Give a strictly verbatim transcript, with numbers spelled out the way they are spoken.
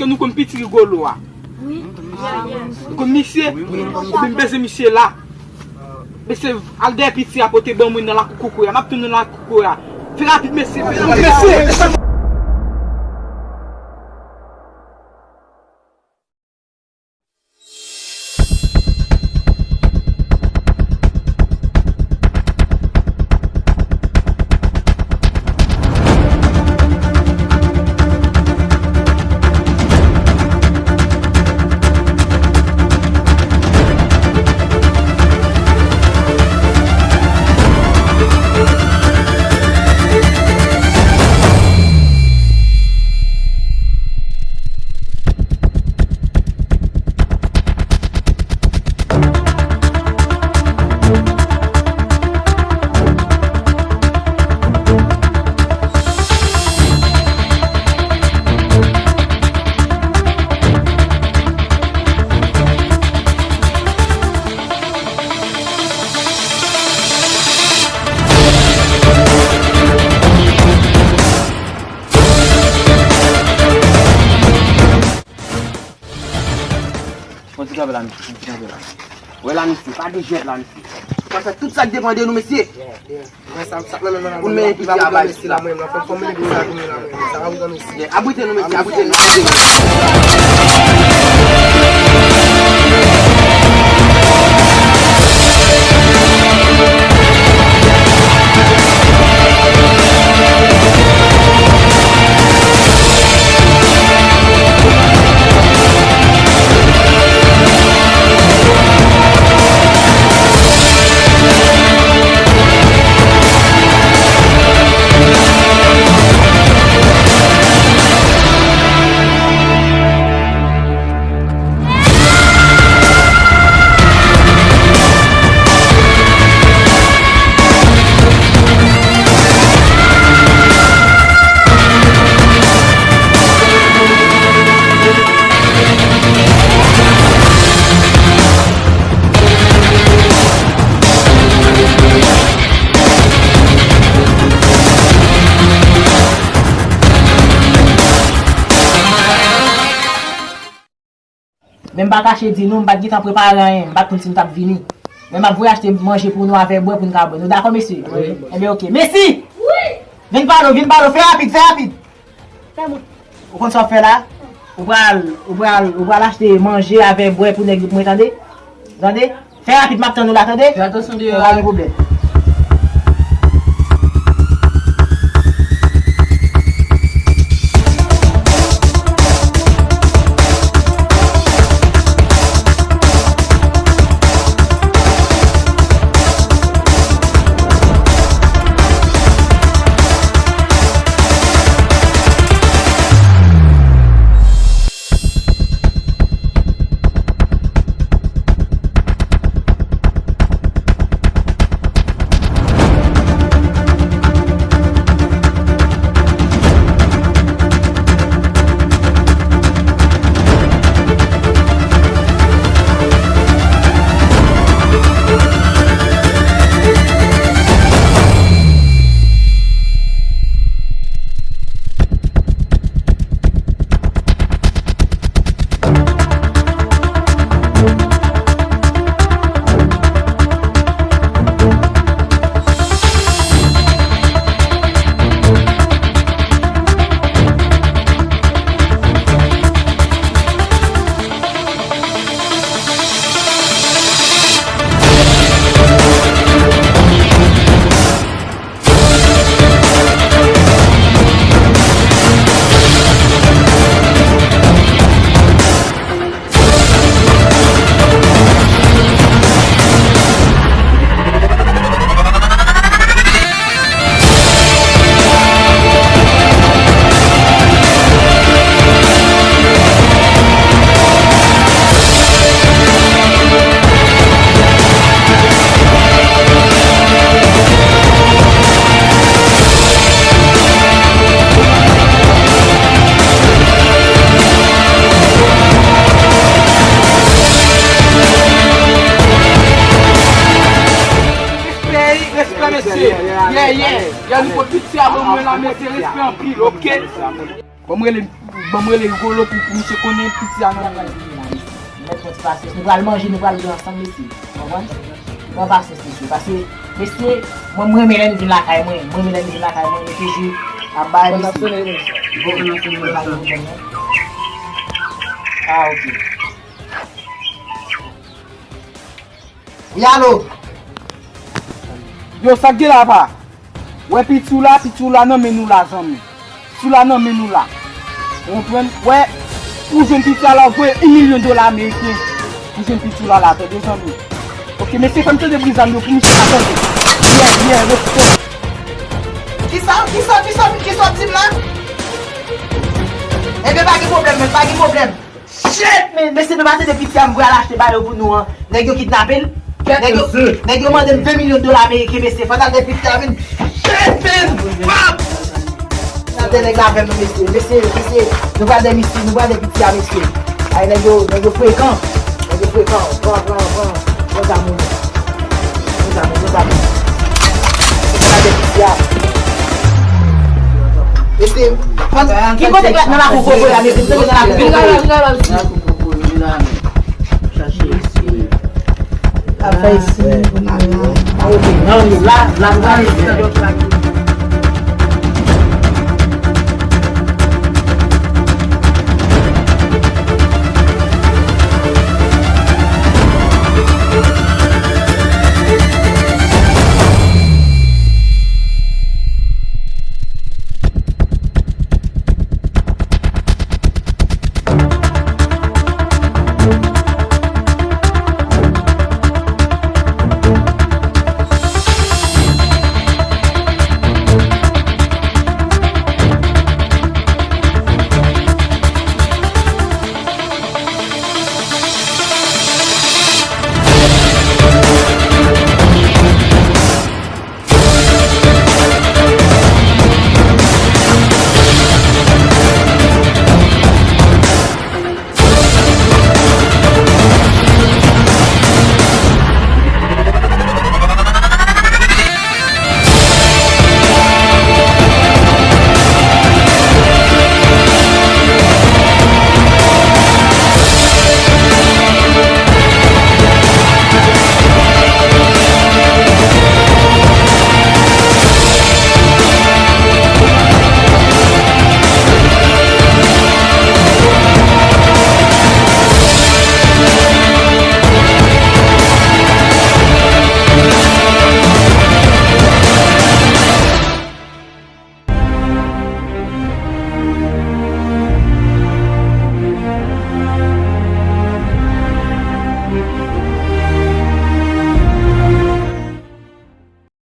Nou konn piti Rigolo a. Wi. Nou konn misye? Wi, wi. Ebyen, m bezwen misye la. Mesye, al dèyè piti a pote ban mwen nan lakou kokoy a. M ap tann nou nan lakou kokoy a. Fè rapid, mesye, fè rapid, mesye. Fon ti kanpe la, mesye, fon ti kanpe la. Wè la, mesye, pa gen jwèt la, mesye. Fò fè tout sa k depann de nou, mesye. Pou n mennen piti a bay mesye la. Abrite nou, mesye, abrite nou, abrite nou. Men m pa kache di nou, m pa t gentan prepare anyen, m pa t konn si m t ap vini. Men m ap voye achte manje pou nou avè bwè pou n ka bwè. Nou dakò, mesye? Wi. Enben, oke. Mesi! Wi! Vin pale, vin pale, fè rapid, fè rapid! Fè mwen. Ou konn sa w ap fè la? Ou pral, ou pral, ou pral achte manje avè bwè pou nèg yo pou mwen, tande? Tande? Fè rapid, m ap tann ou la, tande? Fè atansyon deyò. Pa gen pwoblèm. Respè, respè, mesye. Yeah, yeah. Ya nou pran piti a ban mwen la, mesye, respè anpil, oke? Ban m rele, ban m rele Rigolo pou, pou misye konnen piti a nan men. Mèt pran ti pasyans. Nou pral manje, nou pral bwè ansanm, mesye. Konprann? Pran pasyans, mesye. Paske, mesye, mwen, mwen renmen lè n vin lakay mwen. Mwen renmen lè n vin lakay mwen. Nou toujou ap bay, mesye. Ah, ok. Wi, alo? Yo, sa k gen la, pa? Wè piti w la, piti w la nan men nou la, zanmi. Piti w la nan men nou la. Ou konprann? Wè, ou jwenn piti a la, ou voye yon milyon dola ameriken. Ou jwenn piti w la la, tande, zanmi. Ok, mesye, fè m tande bri zam yo pou misye ka tande. Yeah, yeah, respè. Kisa, kisa, kisa, kisa w ap di m la? Ebyen, pa gen pwoblèm, men, pa gen pwoblèm. Shit, men, mesye, nou pa tande piti a, m pral achte ba yo pou nou an. Nèg yo kidnape l. Nèg yo, nèg yo mande m ven milyon dola ameriken, mesye. Fò n al de piti a vin. Shit, man. Pap! N al de nèg la avè m, mesye. Mesye, mesye, nou pral de misye, nou pral de piti a, mesye. Ay, nèg yo, nèg yo frekan. Nèg yo frekan. Pran, pran, pran. Pran zam ou. Pran zam ou, pran zam ou. Nou pral de piti a. Mesye, ki kote k nan lakou Kokoye a, mesye? M tande nan lakou Kokoye. Ap fè isi, pou n al la. Ok, non, la, la, la, la.